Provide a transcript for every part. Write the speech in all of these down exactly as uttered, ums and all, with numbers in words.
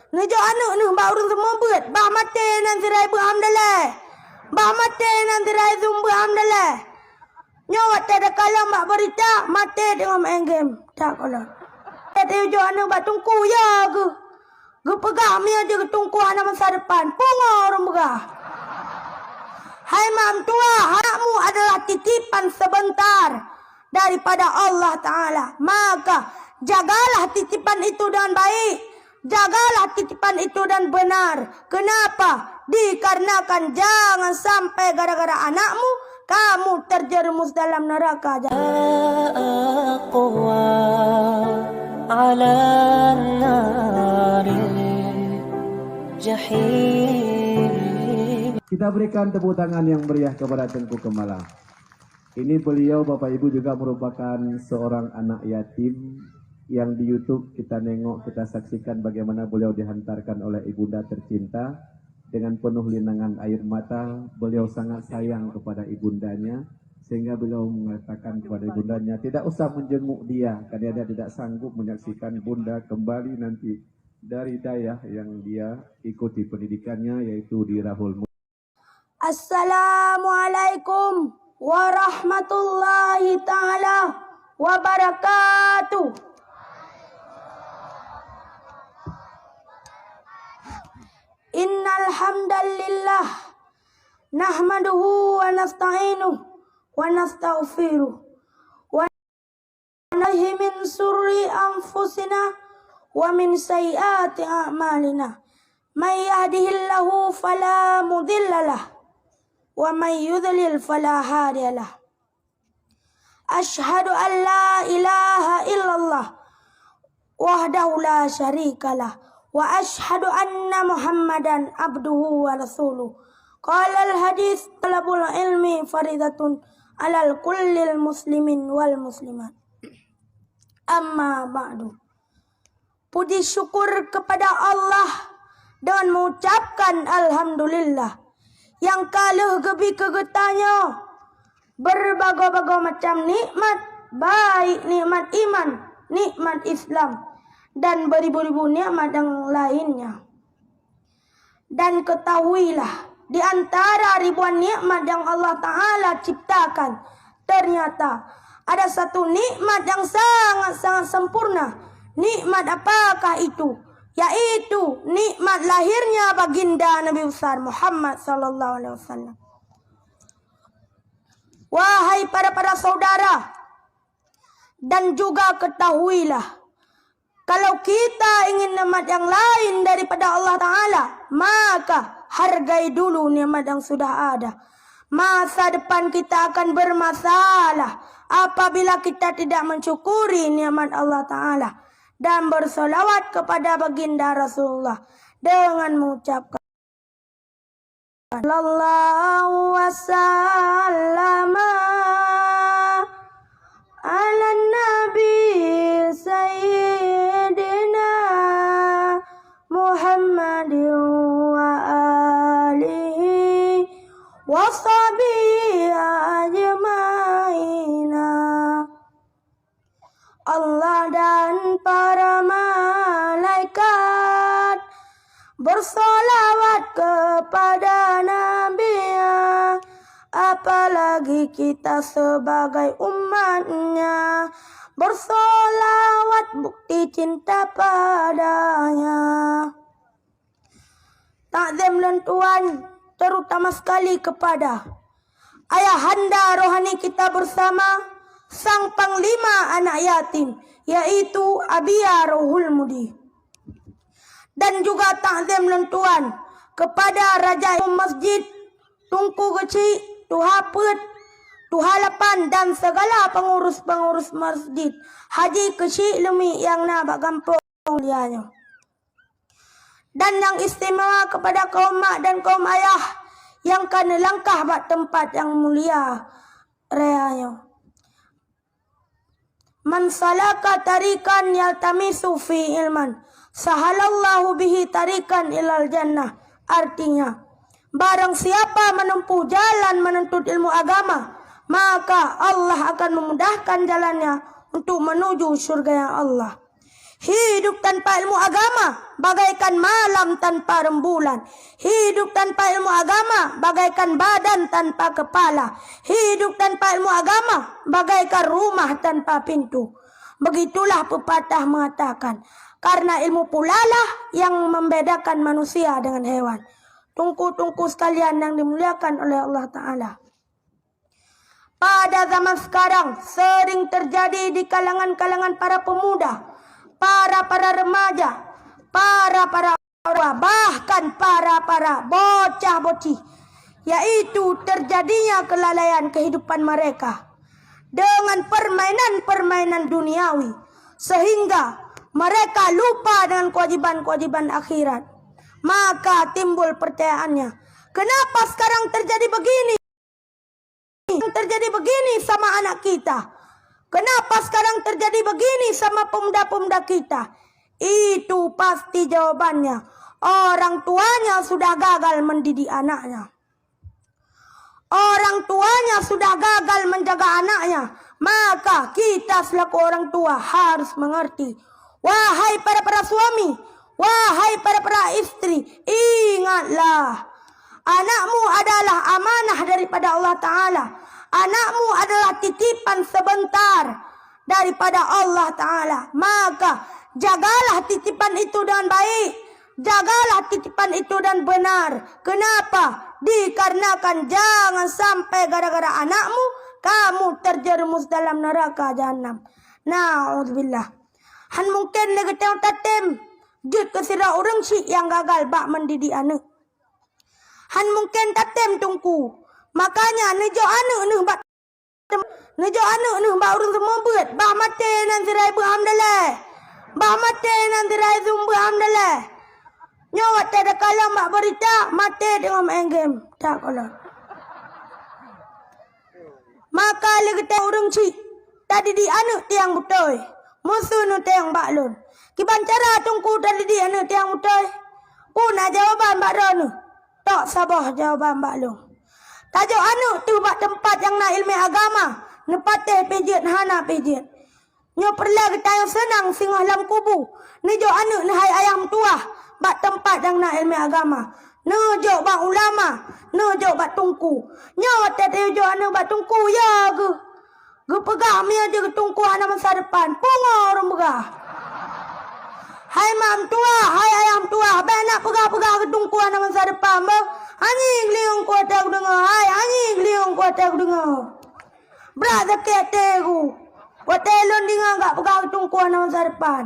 Neujok aneuk neuh bak ureueng seumeubeuet, bah maté nan sira ibu hamdallah. Bah maté nan sira izum beuhamdallah. Nyoe watée takalon bak beurita, maté teungoh main game. Tak kolot. Watée takalon aneuk bak teungku, ya geuh. Geupeugah meunyoe jeuet teungku hana masa depan. Pungo ureueng peugah. Hai mak meutuah, anakmu adalah titipan sebentar daripada Allah Ta'ala. Maka, jagalah titipan itu dengan baik. Jagalah titipan itu dan benar. Kenapa? Dikarenakan jangan sampai gara-gara anakmu, kamu terjerumus dalam neraka. أقوى على النار الجحيم. Kita berikan tepuk tangan yang meriah kepada Tengku Kemala. Ini beliau, Bapak Ibu, juga merupakan seorang anak yatim yang di YouTube kita nengok, kita saksikan bagaimana beliau dihantarkan oleh ibunda tercinta. Dengan penuh linangan air mata, beliau sangat sayang kepada ibundanya, sehingga beliau mengatakan kepada ibundanya, tidak usah menjenguk dia, karena dia tidak sanggup menyaksikan bunda kembali nanti dari dayah yang dia ikuti pendidikannya, yaitu di Rahul. Assalamualaikum warahmatullahi taala wabarakatuh. Innal hamdalillah, nahmaduhu wa nasta'inuhu wa nastaghfiruh. ونعوذ من شرور أنفسنا ومن سيئات أعمالنا. من يهده الله فلا مضل له، ومن يضلل فلا هادي له. أشهد أن لا إله إلا الله وحده لا شريك له، وأشهد أن محمدا عبده ورسوله. قال الحديث، طلب العلم فريضة على كل مسلم والمسلمة. أما بعد. Puji syukur kepada Allah dan mengucapkan alhamdulillah nyang ka lheueh geubri keu geutanyoe berbagai-bagai macam nikmat, baik nikmat iman, nikmat Islam, dan beribu-ribu nikmat yang lainnya. Dan ketahuilah, di antara ribuan nikmat yang Allah Ta'ala ciptakan, ternyata ada satu nikmat yang sangat-sangat sempurna. Nikmat apakah itu? Yaitu nikmat lahirnya baginda Nabi besar Muhammad sallallahu alaihi wasallam. Wahai para-para saudara, dan juga ketahuilah, kalau kita ingin nikmat yang lain daripada Allah Ta'ala, maka hargai dulu nikmat yang sudah ada. Masa depan kita akan bermasalah apabila kita tidak mensyukuri nikmat Allah Ta'ala dan bersolawat kepada baginda Rasulullah dengan mengucapkan صلى الله وسلم على النبي سيدنا محمد وآله وصحبه أجمعين. Allah dan para malaikat bersolawat kepada Nabi, apalagi kita sebagai umatnya bersolawat bukti cinta padanya. Takzim lôn tuan, terutama sekali kepada ayahanda rohani kita bersama, sang panglima anak yatim, yaitu Abiya Ruhul Mudi. Dan juga takzim lôn tuan kepada Raja Imum Masjid, Teungku Geuchik, Tuha Peuet, Tuha Lapan, dan segala pengurus-pengurus masjid Haji Keuchik Leumik nyang na bak gampông mulia nyoe. Dan nyang istimewa kepada kaum mak dan kaum ayah nyang ka neulangkah bak teumpat nyang mulia raya nyoe. Man salaka tariqan yaltamisu fi ilman, sahalallahu bihi tariqan ilal jannah. Artinya, barang siapa menempuh jalan menuntut ilmu agama, maka Allah akan memudahkan jalannya untuk menuju syurga Allah. Hidup tanpa ilmu agama bagaikan malam tanpa rembulan. Hidup tanpa ilmu agama bagaikan badan tanpa kepala. Hidup tanpa ilmu agama bagaikan rumah tanpa pintu. Begitulah pepatah mengatakan, karena ilmu pulalah yang membedakan manusia dengan hewan. Teungku-teungku sekalian yang dimuliakan oleh Allah Ta'ala. Pada zaman sekarang sering terjadi di kalangan-kalangan para pemuda, para-para remaja, para-para orang tua, bahkan para-para bocah-bocih, yaitu terjadinya kelalaian kehidupan mereka dengan permainan-permainan duniawi, sehingga mereka lupa dengan kewajiban-kewajiban akhirat. Maka timbul pertanyaannya, kenapa sekarang terjadi begini? Terjadi begini sama anak kita? Kenapa sekarang terjadi begini sama pemuda-pemuda kita? Itu pasti jawabannya, orang tuanya sudah gagal mendidik anaknya. Orang tuanya sudah gagal menjaga anaknya, maka kita selaku orang tua harus mengerti. Wahai para-para suami, wahai para-para istri, ingatlah, anakmu adalah amanah daripada Allah Ta'ala. Anakmu adalah titipan sebentar daripada Allah Ta'ala. Maka, jagalah titipan itu dengan baik. Jagalah titipan itu dan benar. Kenapa? Dikarenakan jangan sampai gara-gara anakmu, kamu terjerumus dalam neraka jahanam. Na'udzubillah. Han mungken lé geutanyoe tatem jeuet keu sidroe ureuëng syik nyang gagal bak mendidik aneuëk. Han mungken tatem teungku. Makanya neujok aneuëk neuh bak, neujok aneuëk neuh bak ureuëng seumeubeuet, bah maté nan sira beuet alhamdulillah. Bah maté nan sira seumeubeuet alhamdulillah. Nyoe watée takalon bak beurita, maté teungoh maén game. Tak kolot. Maka lé geutanyoe ureuëng syik, tadidik aneuëk tiang beutôi. Meuseu neutanyong bak lôn, kiban cara teungku tadidik aneuëk tiang beutôi? Peue na jawaban bak droeneueh? Tok saboh jawaban bak lôn. Tajok aneuëk teuh bak teumpat nyang na iéleumé agama, neupatéh pih jeuet hana pih jeuet. Nyoe peureulée geutanyoe seunang singoh lam kubu. Neujok aneuëk neuh hai ayah meutuwah bak teumpat nyang na iéleumé agama. Neujok bak ulama, neujok bak teungku. Nyoe watée tayue jok aneuëk bak teungku, ya geuh. Geupeugah meunyoe jeuet keu teungku hana masa depan. Pungo ureuëng peugah. Hai mak meutuwah, hai ayah meutuwah, bék na peugah-peugah keu teungku hana masa depan, beuh. Anyi geulinyueng kuatée kudeungoe, hai, anyi geulinyueng kuatée kudeungoe. Brat sakét até ku watée lôn deungoe gak peugah keu teungku hana masa depan.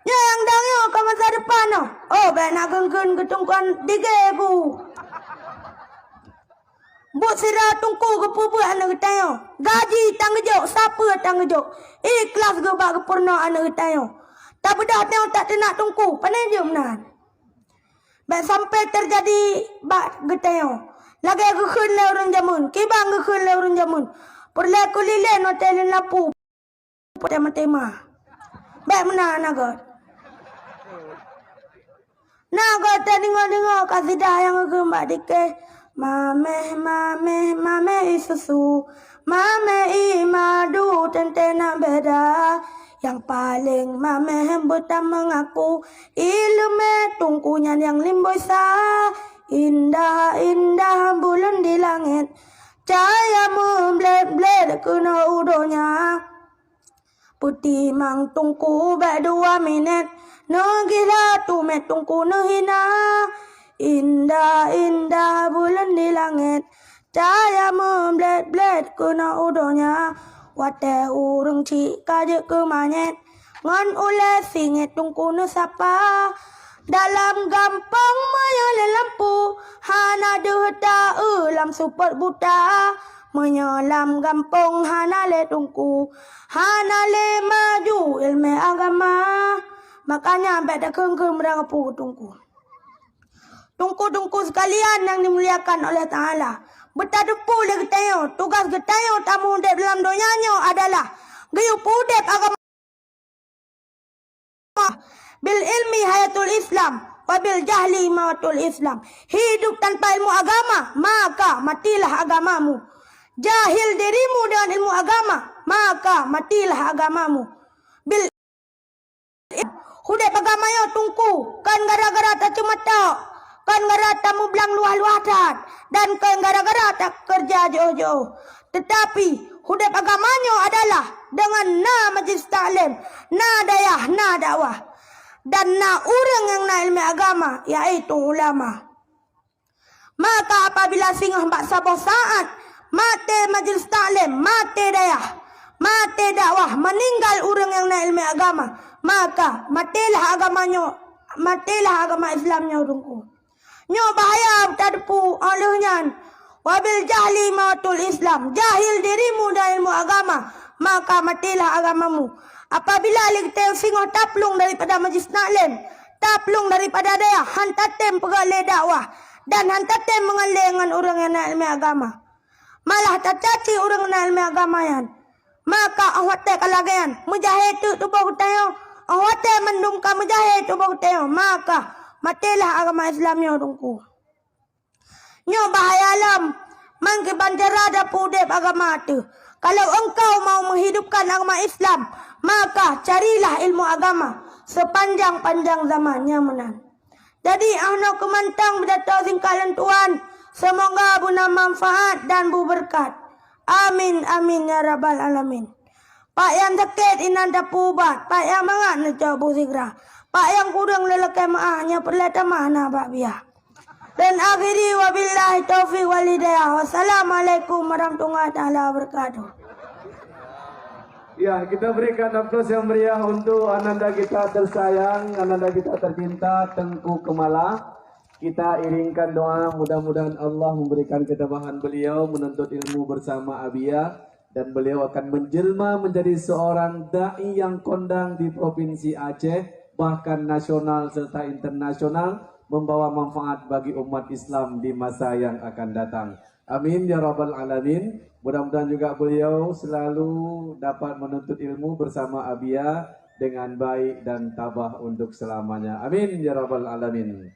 Nyoe nyang dang nyoe ka masa depan nyoe. Oh, bék na geun-geun keu teungku digée ku. Buet sira teungku geupeubeuet aneuëk geutanyoe. Gaji tangeujok, sapeue tangeujok. Ikhlas geuh bak geupeurunoe aneuëk geutanyoe. Tabeudôh tanyoe tak teunak teungku, pane jeuem nan. Bék sampai teujadi bak geutanyoe lagée geukheun lé ureuëng jameun. Kiban geukheun lé ureuëng jameun? Peureulée keu lilén watée lôn lapu, watée maté ma. Bék meunan na gét. Na gét tadeungoe-deungoe kasidah nyang geukheun bak dikeh. Mameh, mameh, mameh ie susu. Mameh ie madu teuntée na beda. Nyang paleng mameh beutameungaku, iéleumé teungku nyan nyang limboi sa. Indah-indah buleuen di langét, cahya meublét-blét keunoe u donya. Peutimang teungku bék dua minét, neugila teumé teungku neuhina. Indah-indah buleuen di langét, cahya meublét-blét keunoe u donya. Watée ureuëng chik ka jeuet keu manyét, ngon ulée singét teungku neusapa. Dalam gampông meunyoe lé lampu, hana deuh ta-eu lam seupôt buta. Meunyoe lam gampông hana lé teungku, hana lé maju iéleumé agama. Makanya bék takheun-kheun meurang peue teungku. Teungku-teungku sekalian nyang dimuliakan oleh Ta'ala, beutateupeu lé geutanyoe tugaih geutanyoe tameudeb lam donya nyoe adalah geuyue peudeb agama. Bil ilmi hayatul Islam, wa bil jahli mawatul Islam. Hidup tanpa ilmu agama, maka matilah agamamu. Jahil dirimu dengan ilmu agama, maka matilah agamamu. Bil, Udeb agama nyoe Teungku, kon gara-gara taceumatok, kon gara tamublang luwah-luwah that, dan kon gara-gara takeureuja jiôh-jiôh. Teutapi, udeb agama nyoe adalah deungon na majlis taklim, na dayah, na dakwah, dan na ureuëng nyang na iéleumé agama, yaitu ulama. Maka apabila singoh bak saboh saát maté majlis taklim, maté dayah, maté dakwah, meuninggai ureuëng nyang na iéleumé agama, maka matélah agama nyoe, matélah agama Islam nyoe Teungku. Nyoe bahaya teudepu óh lheueh nyan. Wabil jahli mautul Islam, jahil dirimu dan ilmu agama, maka matélah agamamu. Apabila lé geutanyoe singoh taplueng daripada majlis taklim, taplueng daripada dayah, han tatem peugah lé dakwah, dan han tatem meungaléng ngon ureuëng nyang na iéleumé agama, malah tacaci ureuëng na iéleumé agama nyan, maka óh watée ka lagée nyan, meujahé teuk tuboh geutanyoe, óh watée mandum ka meujahé tuboh geutanyoe, maka matélah agama Islam nyoe Teungku. Nyoe bahaya lom, meukiban cara tapeuudeb agama teuh. Kalau engkau mau menghidupkan agama Islam, maka carilah ilmu agama sepanjang-panjang zaman nyang meunan. Jadi, 'oh noe keuh mantong pidato singkat lôn tuan. Seumoga beuna manfaat dan beubeureukat. Amin, amin, ya rabbal alamin. Pak nyang sakét inan tapeuubat, pak nyang mangat neucok bu sigra, pak nyang kureueng lé lakée meu'ah nyang peureulée tamah na bak biah. Dan akhiri wabillahi taufiq wal hidayah. Wassalamualaikum warahmatullahi taala wabarakatuh. Ya, kita berikan aplaus yang meriah untuk ananda kita tersayang, ananda kita tercinta, Tengku Kemala. Kita iringkan doa, mudah-mudahan Allah memberikan ketabahan beliau menuntut ilmu bersama Abiya, dan beliau akan menjelma menjadi seorang dai yang kondang di Provinsi Aceh, bahkan nasional serta internasional, membawa manfaat bagi umat Islam di masa yang akan datang. Amin ya rabbal alamin. Mudah-mudahan juga beliau selalu dapat menuntut ilmu bersama Abiya dengan baik dan tabah untuk selamanya. Amin ya rabbal alamin.